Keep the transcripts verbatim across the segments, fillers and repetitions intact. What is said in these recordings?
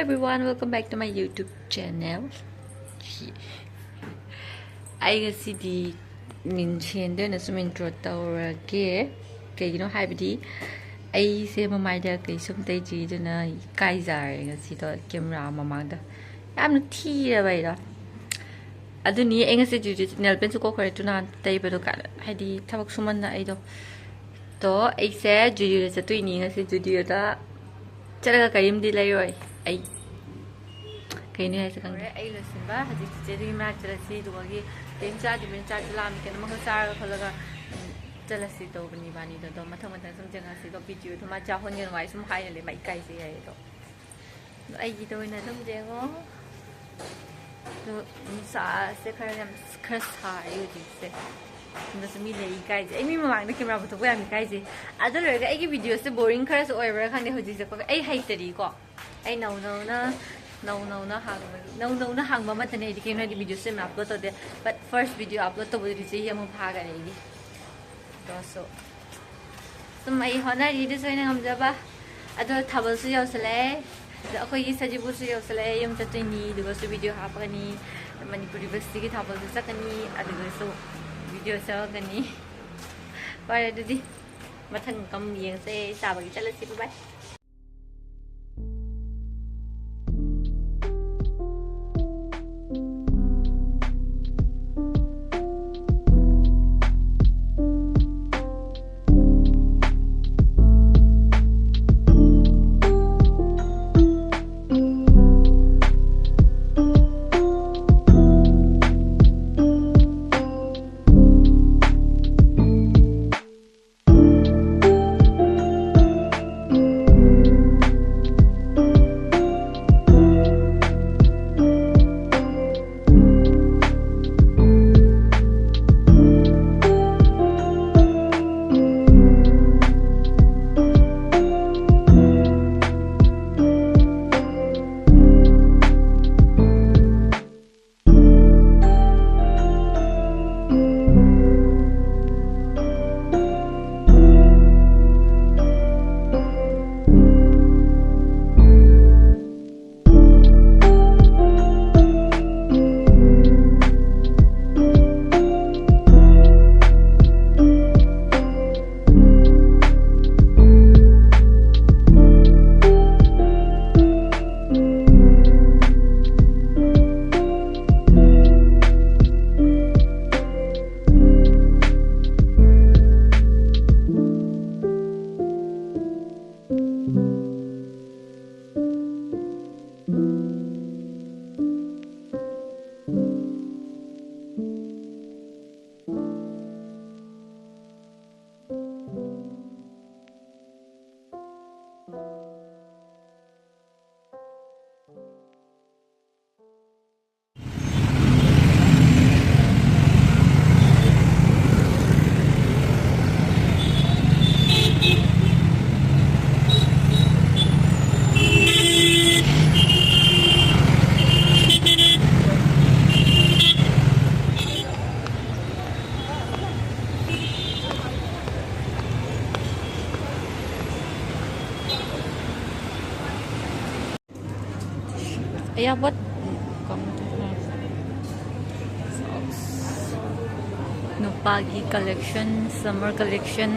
Everyone, welcome back to my YouTube channel. ꯑꯩ ꯉꯁꯤꯗꯤ ꯃꯤꯡꯁꯦꯟꯗ ꯑꯣꯏꯅ ꯁꯨꯝ intro ꯇꯧꯔꯒꯦ꯫ ꯀꯩꯒꯤꯅꯣ ꯍꯥꯏꯕꯗꯤ ꯑꯩꯁꯦ ꯃꯃꯥꯏꯗ ꯀꯩꯁꯨꯝ ꯇꯩꯗ꯭ꯔꯤ, ꯑꯗꯨꯅ ꯏꯀꯥꯏꯖꯔꯦ ꯉꯁꯤꯗꯣ camera ꯃꯃꯥꯡꯗ꯫ ꯌꯥꯝꯅ ꯊꯤꯔꯕ ꯑꯩꯗꯣ꯫ ꯑꯗꯨꯅꯤ ꯑꯩ ꯉꯁꯤ ꯖꯨꯗꯤ nail paintꯁꯨ ꯀꯣꯛꯈ꯭ꯔꯦ, ꯇꯨ ꯅꯍꯥꯟ ꯇꯩꯕꯗꯣ ꯀ-, ꯍꯥꯏꯗꯤ ꯊꯕꯛ ꯁꯨꯃꯟꯗ ꯑꯩꯗꯣ꯫ ꯇꯣ ꯑꯩꯁꯦ ꯖꯨꯗꯤꯑꯣꯗ ꯆꯠꯇꯣꯏꯅꯤ ꯉꯁꯤ꯫ ꯖꯨꯗꯤꯑꯣꯗ ꯆꯠꯂꯒ ꯀꯔꯤꯝꯗꯤ ꯂꯩꯔꯣꯏ ꯑꯩ꯫ ꯀꯩꯅꯣ ꯍꯥꯏꯁꯦ ꯈꯪꯗꯦ꯫ ꯍꯣꯔꯦꯟ ꯑꯩ ꯂꯣꯏꯁꯤꯟꯕ ꯍꯧꯖꯤꯛ ꯆꯤꯆꯦꯗꯨꯒꯤ ꯃꯅꯥꯛ ꯆꯠꯂꯁꯤ, ꯑꯗꯨꯒꯤ ꯀꯩꯝ ꯆꯥꯗ꯭ꯔꯤꯕꯅꯤꯅ ꯆꯥꯛꯁꯨ ꯂꯥꯝꯃꯤ, ꯀꯩꯅꯣꯝꯃꯈꯛ ꯆꯥꯔꯒ ꯈꯣꯠꯂꯒ, ꯎꯝ, ꯆꯠꯂꯁꯤ ꯇꯧꯕꯅꯤ ꯏꯕꯥꯅꯤꯗꯣ꯫ ꯑꯗꯣ ꯃꯊꯪ ꯃꯊꯪ ꯁꯨꯝ ꯌꯦꯡꯉꯁꯤ꯫ ꯑꯗꯣ ꯚꯤꯗꯤꯑꯣꯗꯣ ꯃꯥ ꯆꯥꯍꯟꯒꯅꯨ ꯍꯥꯏ ꯁꯨꯝ ꯍꯥꯏꯅ ꯂꯩ, ꯃꯥ ꯏꯀꯥꯏꯖꯩ ꯍꯥꯏ ꯑꯗꯣ꯫ ꯑꯗꯣ ꯑꯩꯒꯤꯗ ꯑꯣꯏꯅ ꯑꯗꯨꯝ ꯌꯦꯡꯉꯣ꯫ ꯑꯗꯣ ꯅꯨꯡꯁꯥꯁꯦ ꯈꯔ ꯌꯥꯝ ꯈꯔ ꯁꯥꯏ ꯍꯧꯖꯤꯛꯁꯦ꯫ ꯑꯗꯁꯨ ꯃꯤ ꯂꯩ ꯏꯀꯥꯏꯖꯩ꯫ ꯑꯩ ꯃꯤ ꯃꯃꯥꯡꯗ camera ꯄꯨꯊꯣꯛꯄ ꯌꯥꯝ ꯏꯀꯥꯏꯖꯩ꯫ ꯑꯗꯨ ꯂꯣꯏꯔꯒ ꯑꯩꯒꯤ ꯚꯤꯗꯤꯑꯣꯁꯦ boring ꯈꯔꯁꯨ ꯑꯣꯏꯕ꯭ꯔꯥ ꯈꯪꯗꯦ ꯍꯧꯖꯤꯛꯁꯦꯀꯣ꯫ ꯑꯩ ꯍꯩꯇꯔꯤꯀꯣ꯫ ꯑꯩ ꯅꯧ ꯅꯧꯅ, ꯅꯧ ꯅꯧꯅ ꯍꯥꯡꯕꯒꯤ, ꯅꯧ ꯅꯧꯅ ꯍꯥꯡꯕ ꯑꯃꯠꯇꯅꯦ ꯑꯩꯗꯤ, ꯀꯩꯅꯣ ꯍꯥꯏꯗꯤ ꯚꯤꯗꯤꯑꯣꯁꯦ ꯌꯥꯝ upload ꯇꯧꯗꯦ꯫ But first video upload ꯇꯧꯕꯗꯨꯗꯤ ꯆꯍꯤ ꯑꯃ ꯐꯥꯒꯔꯦ ꯑꯩꯗꯤ꯫ ꯑꯗꯣ so, ꯁꯨꯝ ꯑꯩ ꯍꯣꯠꯅꯔꯤ, ꯑꯗꯨꯁꯨ ꯑꯩꯅ ꯉꯝꯖꯕ꯫ ꯑꯗꯣ ꯊꯥꯕꯜꯁꯨ ꯌꯧꯁꯜꯂꯛꯑꯦ꯫ ꯑꯗꯣ ꯑꯩꯈꯣꯏꯒꯤ ꯁꯖꯤꯕꯨꯁꯨ ꯌꯧꯁꯜꯂꯛꯑꯦ꯫ ꯌꯨꯝ ꯆꯠꯇꯣꯏꯅꯤ, ꯑꯗꯨꯒꯁꯨ ꯚꯤꯗꯤꯑꯣ ꯍꯥꯞꯄꯒꯅꯤ꯫ ꯃꯅꯤꯄꯨꯔ ꯌꯨꯅꯤꯚꯔꯁꯤꯇꯤꯒꯤ ꯊꯥꯕꯜꯁꯨ ꯆꯠꯀꯅꯤ, ꯑꯗꯨꯒꯁꯨ ꯚꯤꯗꯤꯑꯣ ꯁꯦꯝꯃꯛꯀꯅꯤ꯫ ꯐꯔꯦ, ꯑꯗꯨꯗꯤ ꯃꯊꯪ ꯀꯝ ꯌꯦꯡꯁꯦ꯫ ꯆꯥꯕꯒꯤ ꯆꯠꯂꯁꯤ꯫ Bye bye꯫ ꯑꯌꯥꯕꯠ ꯅꯨꯄꯥꯒꯤ collection, summer collection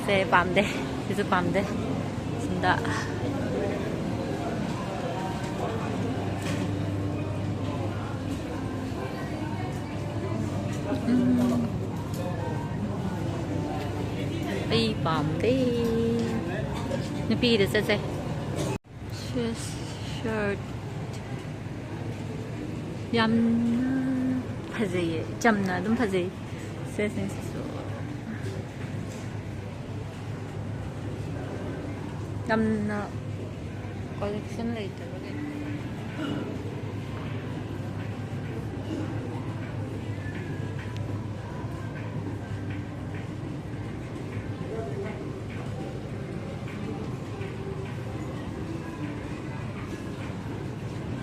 ꯁꯦ ꯄꯥꯝꯗꯦ, ꯁꯤꯁꯨ ꯄꯥꯝꯗꯦ꯫ ꯁꯤꯗ ꯎꯝ꯫ ꯑꯩ ꯄꯥꯝꯗꯦ꯫ ꯅꯨꯄꯤꯒꯤꯗ ꯆꯠꯁꯦ꯫ ꯁꯤꯔꯠ ꯌꯥꯝꯅ ꯐꯖꯩꯌꯦ, ꯆꯝꯅ ꯑꯗꯨꯝ ꯐꯖꯩ ꯁꯤꯔꯠꯁꯤꯡꯁꯤꯁꯨ꯫ ꯌꯥꯝꯅ collection ꯂꯩꯇꯕꯒꯤ꯫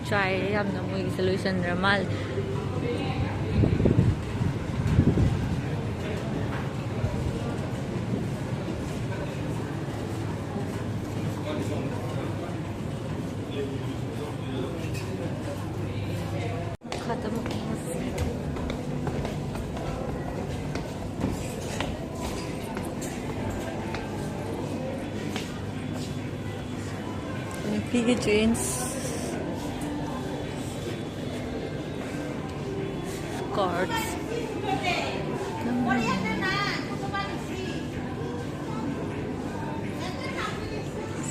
ꯆꯥꯏꯔꯦ ꯌꯥꯝꯅ, ꯃꯣꯏꯒꯤꯁꯦ ꯂꯣꯏꯁꯟꯗ꯭ꯔ ꯃꯥꯜꯂꯦ꯫ ꯃꯈꯥꯗ ꯑꯃꯨꯛ ꯌꯦꯡꯉꯁꯤ꯫ ꯅꯨꯄꯤꯒꯤ jeans, skirts꯫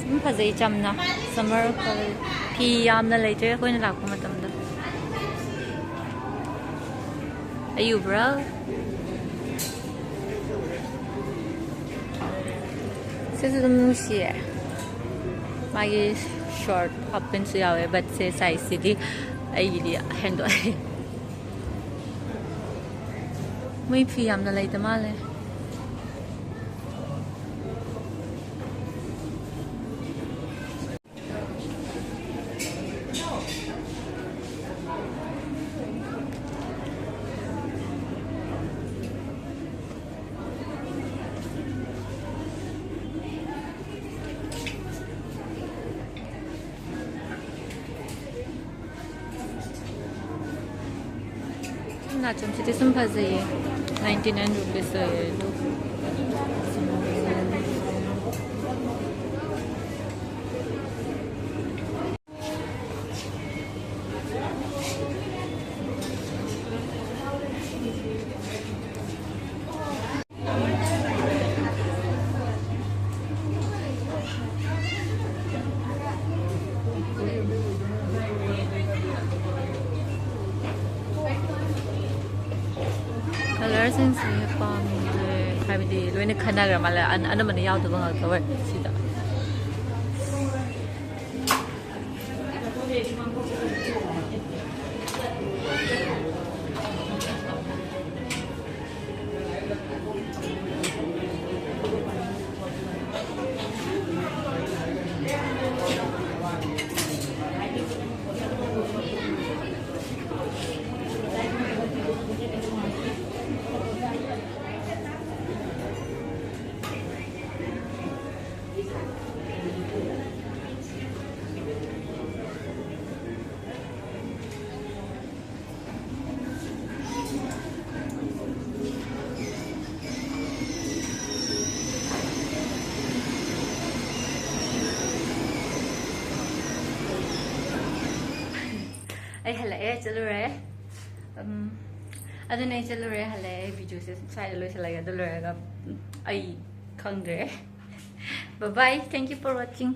ꯑꯗꯨꯝ ꯐꯖꯩ, ꯆꯝꯅ꯫ Summer color꯫ ꯐꯤ ꯌꯥꯝꯅ ꯂꯩꯇ꯭ꯔꯦ ꯑꯩꯈꯣꯏꯅ ꯂꯥꯛꯄ ꯃꯇꯝꯗ꯫ ꯑꯩ ꯎꯕ꯭ꯔꯥ? ꯁꯤꯁꯨ ꯑꯗꯨꯝ ꯅꯨꯡꯁꯤꯌꯦ꯫ ꯃꯥꯒꯤ ꯁꯣꯔꯠ ꯍꯥꯞꯄꯦꯟꯁꯨ ꯌꯥꯎꯋꯦ, ꯕꯠꯁꯦ ꯁꯥꯏꯖꯁꯤꯗꯤ ꯑꯩꯒꯤꯗꯤ ꯍꯦꯟꯗꯣꯛꯑꯦ꯫ ꯃꯣꯏ ꯐꯤ ꯌꯥꯝꯅ ꯂꯩꯇ ꯃꯥꯜꯂꯦ꯫ ꯅꯥꯆꯣꯝꯁꯤꯗꯤ ꯁꯨꯝ ꯐꯖꯩꯌꯦ꯫ Ninety nine rupees ꯑꯣꯏꯌꯦ ꯑꯗꯨ꯫ ꯀꯂꯔꯁꯤꯡꯁꯤ ꯄꯥꯝꯗ꯭ꯔꯦ, ꯍꯥꯏꯕꯗꯤ ꯂꯣꯏꯅ ꯈꯟꯅꯈ꯭ꯔ ꯃꯥꯜꯂꯦ꯫ ꯑꯅ-, ꯑꯅꯝꯕꯅ ꯌꯥꯎꯗꯕ ꯉꯥꯛꯇ ꯑꯣꯏ ꯁꯤꯗ꯫ ꯑꯩ ꯍꯜꯂꯛꯑꯦ, ꯆꯠꯂꯨꯔꯦ꯫ ꯎꯝ, ꯑꯗꯨꯅ ꯑꯩ ꯆꯠꯂꯨꯔꯦ, ꯍꯜꯂꯛꯑꯦ꯫ ꯑꯩ videoꯁꯦ ꯁ꯭ꯋꯥꯏꯗ ꯂꯣꯏꯁꯤꯜꯂꯒꯦ꯫ ꯑꯗꯨ ꯂꯣꯏꯔꯒ, ꯎꯝ, ꯑꯩ ꯈꯪꯗ꯭ꯔꯦ꯫ Bye bye, thank you for watching.